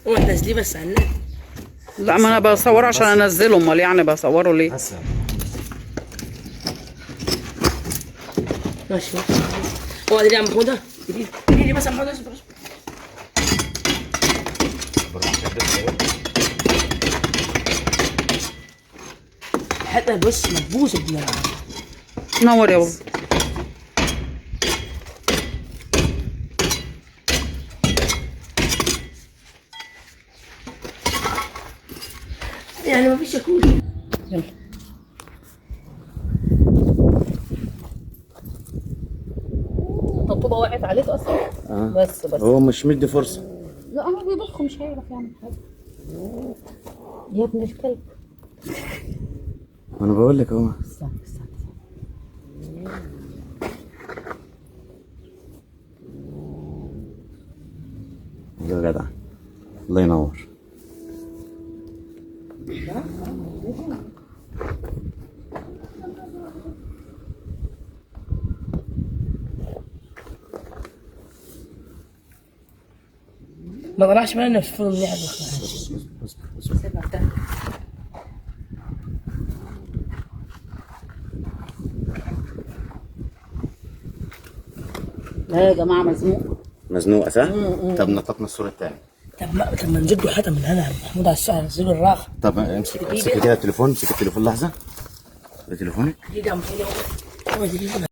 هو تنزليه بس على النت. لا ما انا بصورة عشان انزله، امال يعني بصورة ليه؟ بس ماشي ماشي. هو ده يا عم محمود، دي بس يا محمود، اصبر اصبر. حتى بص مكبوس ابن العم. نور يا بابا. يعني ما فيش شاكوش. يلا. الطوبة وقعت عليك اصلا. بس بس هو مش مدي فرصة. لا هو بيضخ مش هيعرف يعمل حاجة يا ابن الكلب. انا بقول لك اهو. استنى استنى. يا جدع الله ينور. ما طلعش معنا في فضل اللعب. اصبر اصبر. لا يا جماعة مزنوق. مزنوقه صح؟ طب نططنا الصورة الثانية. طب ما نزقه حتى من هنا يا عم محمود على السعر، نزقه الراخ. طب امسك امسك كده التليفون، امسك التليفون لحظة. ده تليفونك؟ دقيقة يا عم محمود. هو دقيقة.